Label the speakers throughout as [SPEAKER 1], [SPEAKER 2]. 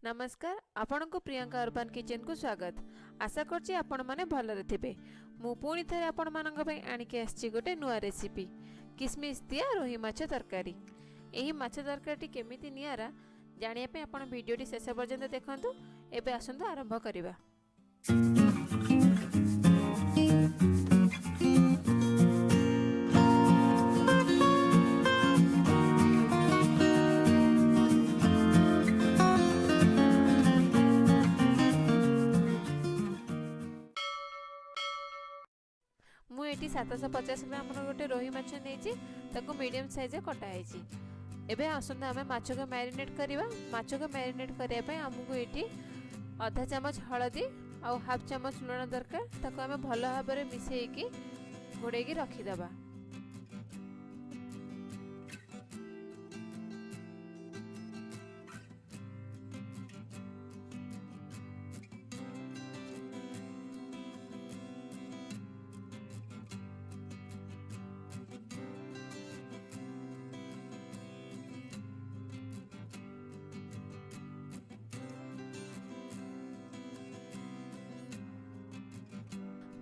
[SPEAKER 1] ନମସ୍କାର, ଆପଣଙ୍କୁ ପ୍ରିୟଙ୍କା ଅର୍ବାନ କିଚେନକୁ ସ୍ୱାଗତ। ଆଶା କରୁଛି ଆପଣମାନେ ଭଲରେ ଥିବେ। ମୁଁ ପୁଣି ଥରେ ଆପଣମାନଙ୍କ ପାଇଁ ଆଣିକି ଆସିଛି ଗୋଟେ ନୂଆ ରେସିପି, କିସମିସ୍ ଦିଆ ରୋହି ମାଛ ତରକାରୀ। ଏହି ମାଛ ତରକାରୀଟି କେମିତି ନିଆରା ଜାଣିବା ପାଇଁ ଆପଣ ଭିଡ଼ିଓଟି ଶେଷ ପର୍ଯ୍ୟନ୍ତ ଦେଖନ୍ତୁ। ଏବେ ଆସନ୍ତୁ ଆରମ୍ଭ କରିବା। ମୁଁ ଏଠି 750 ଗ୍ରାମର ଗୋଟେ ରୋହି ମାଛ ନେଇଛି, ତାକୁ ମିଡ଼ିୟମ୍ ସାଇଜ୍ରେ କଟା ହେଇଛି। ଏବେ ଆସନ୍ତୁ ଆମେ ମାଛକୁ ମ୍ୟାରିନେଟ୍ କରିବା। ମାଛକୁ ମ୍ୟାରିନେଟ୍ କରିବା ପାଇଁ ଆମକୁ ଏଠି ଅଧା ଚାମଚ ହଳଦୀ ଆଉ ହାଫ୍ ଚାମଚ ଲୁଣ ଦରକାର। ତାକୁ ଆମେ ଭଲ ଭାବରେ ମିଶାଇକି ଘୋଡ଼େଇକି ରଖିଦେବା।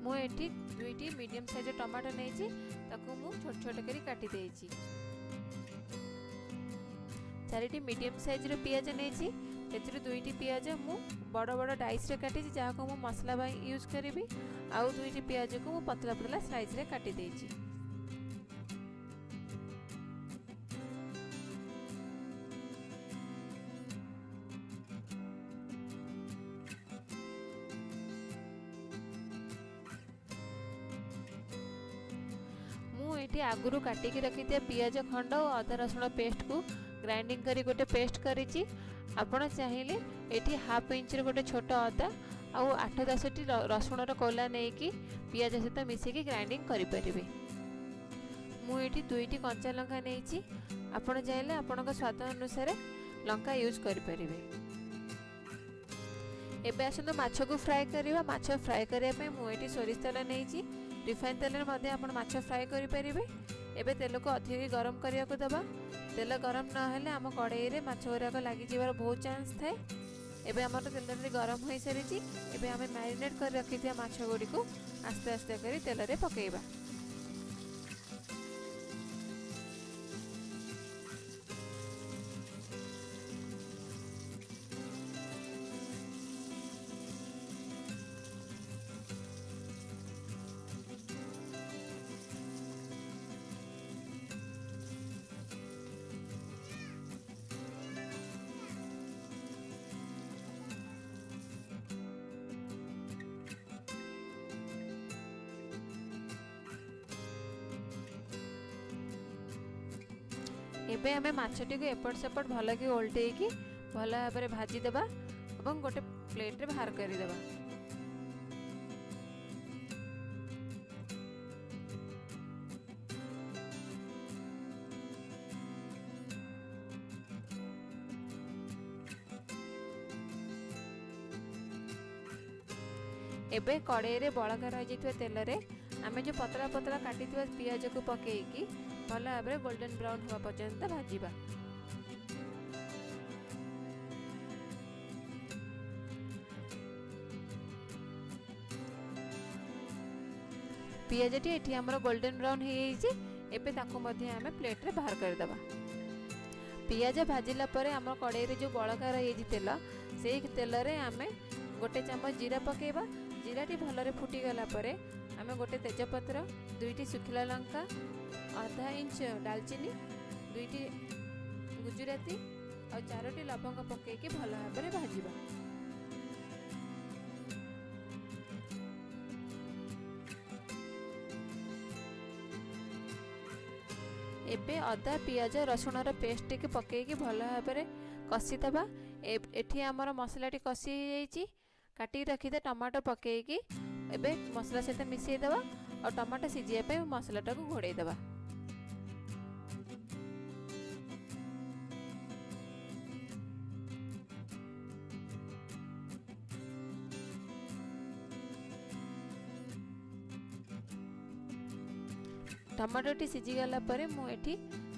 [SPEAKER 1] ମୁଁ ଏଠି ଦୁଇଟି ମିଡ଼ିୟମ୍ ସାଇଜ୍ର ଟମାଟୋ ନେଇଛି, ତାକୁ ମୁଁ ଛୋଟ ଛୋଟ କରି କାଟି ଦେଇଛି। ଚାରିଟି ମିଡ଼ିୟମ୍ ସାଇଜ୍ର ପିଆଜ ନେଇଛି, ସେଥିରୁ ଦୁଇଟି ପିଆଜ ମୁଁ ବଡ଼ ବଡ଼ ଡାଇସ୍ରେ କାଟିଛି, ଯାହାକୁ ମୁଁ ମସଲା ପାଇଁ ୟୁଜ୍ କରିବି। ଆଉ ଦୁଇଟି ପିଆଜକୁ ମୁଁ ପତଳା ପତଳା ସ୍ଲାଇସ୍ରେ କାଟି ଦେଇଛି। ମୁଁ ଏଠି ଆଗରୁ କାଟିକି ରଖିଥିବା ପିଆଜ ଖଣ୍ଡ ଓ ଅଦା ରସୁଣ ପେଷ୍ଟକୁ ଗ୍ରାଇଣ୍ଡିଙ୍ଗ କରି ଗୋଟେ ପେଷ୍ଟ କରିଛି। ଆପଣ ଚାହିଁଲେ ଏଠି ହାଫ୍ ଇଞ୍ଚର ଗୋଟେ ଛୋଟ ଅଦା ଆଉ 8-10ଟି ରସୁଣର କୋଲା ନେଇକି ପିଆଜ ସହିତ ମିଶେଇକି ଗ୍ରାଇଣ୍ଡିଙ୍ଗ କରିପାରିବେ। ମୁଁ ଏଠି ଦୁଇଟି କଞ୍ଚା ଲଙ୍କା ନେଇଛି। ଆପଣ ଚାହିଁଲେ ଆପଣଙ୍କ ସ୍ୱାଦ ଅନୁସାରେ ଲଙ୍କା ୟୁଜ୍ କରିପାରିବେ। ଏବେ ଆସନ୍ତୁ ମାଛକୁ ଫ୍ରାଏ କରିବା। ମାଛ ଫ୍ରାଏ କରିବା ପାଇଁ ମୁଁ ଏଠି ସୋରିଷ ତେଲ ନେଇଛି। ରିଫାଇନ୍ ତେଲରେ ମଧ୍ୟ ଆପଣ ମାଛ ଫ୍ରାଏ କରିପାରିବେ। ଏବେ ତେଲକୁ ଅଧିକ ଗରମ କରିବାକୁ ଦେବା। ତେଲ ଗରମ ନହେଲେ ଆମ କଡ଼େଇରେ ମାଛ ଗୁଡ଼ାକ ଲାଗିଯିବାର ବହୁତ ଚାନ୍ସ ଥାଏ। ଏବେ ଆମର ତେଲଟି ଗରମ ହୋଇସାରିଛି। ଏବେ ଆମେ ମ୍ୟାରିନେଟ୍ କରି ରଖିଥିବା ମାଛ ଗୁଡ଼ିକୁ ଆସ୍ତେ ଆସ୍ତେ କରି ତେଲରେ ପକାଇବା। ଏବେ ଆମେ ମାଛଟିକୁ ଏପଟ ସେପଟ ଭଲକି ଓଲଟେଇକି ଭଲ ଭାବରେ ଭାଜିଦେବା ଏବଂ ଗୋଟେ ପ୍ଲେଟ୍ରେ ବାହାର କରିଦେବା। ଏବେ କଡ଼େଇରେ ବଳକା ରହିଯାଇଥିବା ତେଲରେ ଆମେ ଯେଉଁ ପତଳା ପତଳା କାଟିଥିବା ପିଆଜକୁ ପକାଇକି ଭଲ ଭାବରେ ଗୋଲ୍ଡେନ୍ ବ୍ରାଉନ୍ ହେବା ପର୍ଯ୍ୟନ୍ତ ଭାଜିବା। ପିଆଜଟି ଏଠି ଆମର ଗୋଲ୍ଡେନ୍ ବ୍ରାଉନ୍ ହେଇଯାଇଛି। ଏବେ ତାକୁ ମଧ୍ୟ ଆମେ ପ୍ଲେଟ୍ରେ ବାହାର କରିଦେବା। ପିଆଜ ଭାଜିଲା ପରେ ଆମ କଡ଼େଇରେ ଯେଉଁ ବଳକା ରହିଯାଇଛି ତେଲ, ସେଇ ତେଲରେ ଆମେ ଗୋଟେ ଚାମଚ ଜିରା ପକାଇବା। ଜିରାଟି ଭଲରେ ଫୁଟିଗଲା ପରେ ଆମେ ଗୋଟେ ତେଜପତ୍ର, ଦୁଇଟି ଶୁଖିଲା ଲଙ୍କା, ଅଧା ଇଞ୍ଚ ଡାଲଚିନି, ଦୁଇଟି ଗୁଜୁରାତି ଆଉ ଚାରୋଟି ଲବଙ୍ଗ ପକାଇକି ଭଲ ଭାବରେ ଭାଜିବା। ଏବେ ଅଦା ପିଆଜ ରସୁଣର ପେଷ୍ଟ ଟିକେ ପକାଇକି ଭଲ ଭାବରେ କଷିଦେବା। ଏଠି ଆମର ମସଲାଟି କଷି ହେଇଯାଇଛି। କାଟିକି ରଖିଥିବା ଟମାଟୋ ପକାଇକି ଏବେ ମସଲା ସହିତ ମିଶାଇଦେବା ଆଉ ଟମାଟୋ ସିଝିବା ପାଇଁ ମସଲାଟାକୁ ଘୋଡ଼େଇ ଦେବା। ଟମାଟୋଟି ସିଝିଗଲା ପରେ ମୁଁ ଏଠି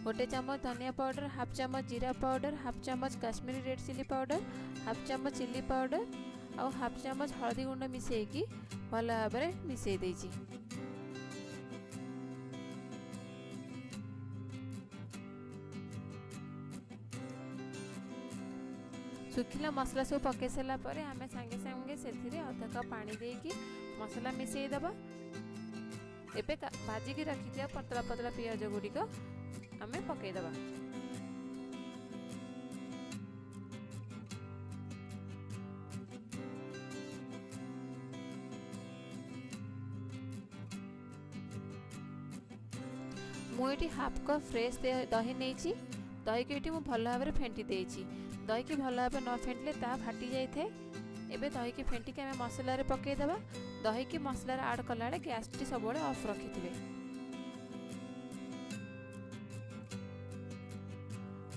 [SPEAKER 1] 1 ଚାମଚ ଧନିଆ ପାଉଡ଼ର, ହାଫ୍ ଚାମଚ ଜିରା ପାଉଡ଼ର, ହାଫ୍ ଚାମଚ Kashmiri red chilli powder, half ଚାମଚ ଚିଲି ପାଉଡ଼ର ଆଉ ହାଫ୍ ଚାମଚ ହଳଦୀ ଗୁଣ୍ଡ ମିଶାଇକି ଭଲ ଭାବରେ ମିଶାଇ ଦେଇଛି। ଶୁଖିଲା ମସଲା ସବୁ ପକାଇ ସାରିଲା ପରେ ଆମେ ସାଙ୍ଗେ ସାଙ୍ଗେ ସେଥିରେ ଅଧ କପ୍ ପାଣି ଦେଇକି ମସଲା ମିଶାଇ ଦେବା। ଏବେ ଭାଜିକି ରଖିଥିବା ପତଳା ପତଳା ପିଆଜ ଗୁଡ଼ିକ ଆମେ ପକାଇଦେବା। ମୁଁ ଏଠି ହାଫ୍ କପ୍ ଫ୍ରେଶ୍ ଦହି ନେଇଛି। ଦହିକୁ ଏଠି ମୁଁ ଭଲ ଭାବରେ ଫେଣ୍ଟି ଦେଇଛି। ଦହିକି ଭଲ ଭାବରେ ନ ଫେଣ୍ଟିଲେ ତାହା ଫାଟି ଯାଇଥାଏ। ଏବେ ଦହିକି ଫେଣ୍ଟିକି ଆମେ ମସଲାରେ ପକାଇଦେବା। ଦହିକି ମସଲାରେ ଆଡ଼୍ କଲାବେଳେ ଗ୍ୟାସ୍ଟି ସବୁବେଳେ ଅଫ୍ ରଖିଥିବେ।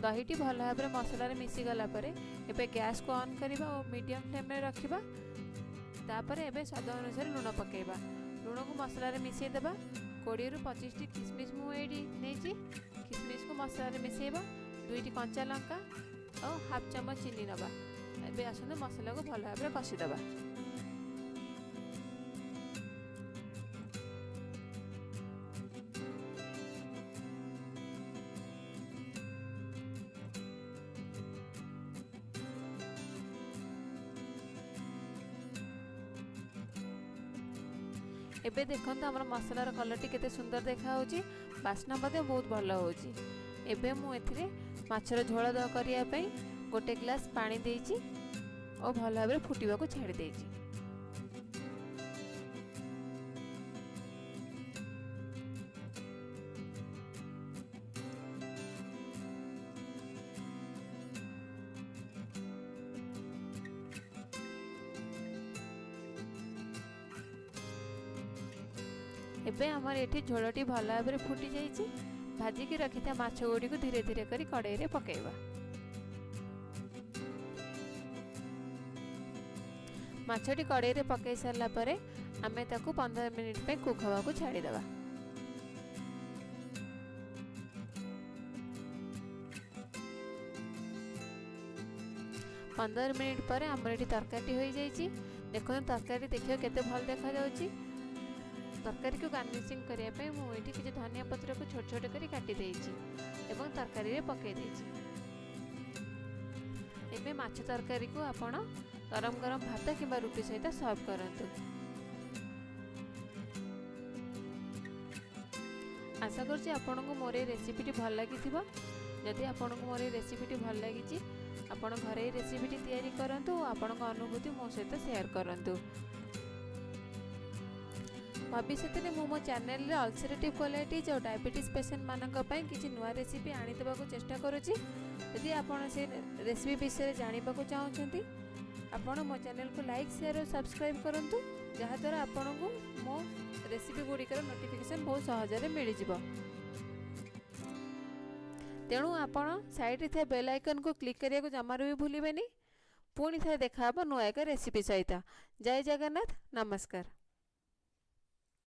[SPEAKER 1] ଦହିଟି ଭଲ ଭାବରେ ମସଲାରେ ମିଶିଗଲା ପରେ ଏବେ ଗ୍ୟାସ୍କୁ ଅନ୍ କରିବା ଓ ମିଡ଼ିୟମ୍ ଫ୍ଲେମ୍ରେ ରଖିବା। ତାପରେ ଏବେ ସ୍ୱାଦ ଅନୁସାରେ ଲୁଣ ପକାଇବା। ଲୁଣକୁ ମସଲାରେ ମିଶାଇଦେବା। 20ରୁ 25ଟି କିସମିସ୍ ମୁଁ ଏଇଠି ନେଇଛି। କିସମିସ୍କୁ ମସଲାରେ ମିଶାଇବା। 2ଟି କଞ୍ଚା ଲଙ୍କା ଆଉ ହାଫ୍ ଚାମଚ ଚିନି ନେବା। ଏବେ ଆସନ୍ତୁ ମସଲାକୁ ଭଲ ଭାବରେ କଷିଦେବା। ଏବେ ଦେଖନ୍ତୁ ଆମର ମସଲାର କଲର୍ଟି କେତେ ସୁନ୍ଦର ଦେଖାହେଉଛି, ବାସ୍ନା ମଧ୍ୟ ବହୁତ ଭଲ ହେଉଛି। ଏବେ ମୁଁ ଏଥିରେ ମାଛର ଝୋଳ କରିବା ପାଇଁ 1 ଗ୍ଲାସ୍ ପାଣି ଦେଇଛି ଓ ଭଲ ଭାବରେ ଫୁଟିବାକୁ ଛାଡ଼ି ଦେଇଛି। ଏବେ ଆମର ଏଠି ଝୋଳଟି ଭଲ ଭାବରେ ଫୁଟି ଯାଇଛି। ଭାଜିକି ରଖିଥିବା ମାଛ ଗୁଡ଼ିକୁ ଧୀରେ ଧୀରେ କରି କଡ଼େଇରେ ପକାଇବା। ମାଛଟି କଡ଼େଇରେ ପକାଇ ସାରିଲା ପରେ ଆମେ ତାକୁ 15 ମିନିଟ୍ ପାଇଁ କୁକ୍ ହେବାକୁ ଛାଡ଼ିଦେବା। 15 ମିନିଟ୍ ପରେ ଆମର ଏଠି ତରକାରୀଟି ହୋଇଯାଇଛି। ଦେଖନ୍ତୁ ତରକାରୀ ଦେଖିବାକୁ କେତେ ଭଲ ଦେଖାଯାଉଛି। ତରକାରୀକୁ ଗାର୍ନିସିଂ କରିବା ପାଇଁ ମୁଁ ଏଠି କିଛି ଧନିଆ ପତ୍ରକୁ ଛୋଟ ଛୋଟ କରି କାଟି ଦେଇଛି ଏବଂ ତରକାରୀରେ ପକାଇ ଦେଇଛି। ଏବେ ମାଛ ତରକାରୀକୁ ଆପଣ ଗରମ ଗରମ ଭାତ କିମ୍ବା ରୁଟି ସହିତ ସର୍ଭ କରନ୍ତୁ। ଆଶା କରୁଛି ଆପଣଙ୍କୁ ମୋର ଏଇ ରେସିପିଟି ଭଲ ଲାଗିଥିବ। ଯଦି ଆପଣଙ୍କୁ ମୋର ଏଇ ରେସିପିଟି ଭଲ ଲାଗିଛି, ଆପଣ ଘରେ ଏଇ ରେସିପିଟି ତିଆରି କରନ୍ତୁ ଓ ଆପଣଙ୍କ ଅନୁଭୂତି ମୋ ସହିତ ସେୟାର କରନ୍ତୁ। ଭବିଷ୍ୟତରେ ମୁଁ ମୋ ଚ୍ୟାନେଲରେ ଅଲସରେଟିଭ୍ କୋଲାଇଟିସ୍ ଆଉ ଡାଇବେଟିସ୍ ପେସେଣ୍ଟମାନଙ୍କ ପାଇଁ କିଛି ନୂଆ ରେସିପି ଆଣିଦେବାକୁ ଚେଷ୍ଟା କରୁଛି। ଯଦି ଆପଣ ସେ ରେସିପି ବିଷୟରେ ଜାଣିବାକୁ ଚାହୁଁଛନ୍ତି, ଆପଣ ମୋ ଚ୍ୟାନେଲକୁ ଲାଇକ୍, ସେୟାର ଓ ସବସ୍କ୍ରାଇବ୍ କରନ୍ତୁ, ଯାହାଦ୍ୱାରା ଆପଣଙ୍କୁ ମୋ ରେସିପି ଗୁଡ଼ିକର ନୋଟିଫିକେସନ୍ ବହୁତ ସହଜରେ ମିଳିଯିବ। ତେଣୁ ଆପଣ ସାଇଡ଼୍ରେ ଥିବା ବେଲ୍ ଆଇକନ୍କୁ କ୍ଲିକ୍ କରିବାକୁ ଜମାରୁ ବି ଭୁଲିବେନି। ପୁଣି ଥରେ ଦେଖାହେବ ନୂଆ ଏକ ରେସିପି ସହିତ। ଜୟ ଜଗନ୍ନାଥ, ନମସ୍କାର।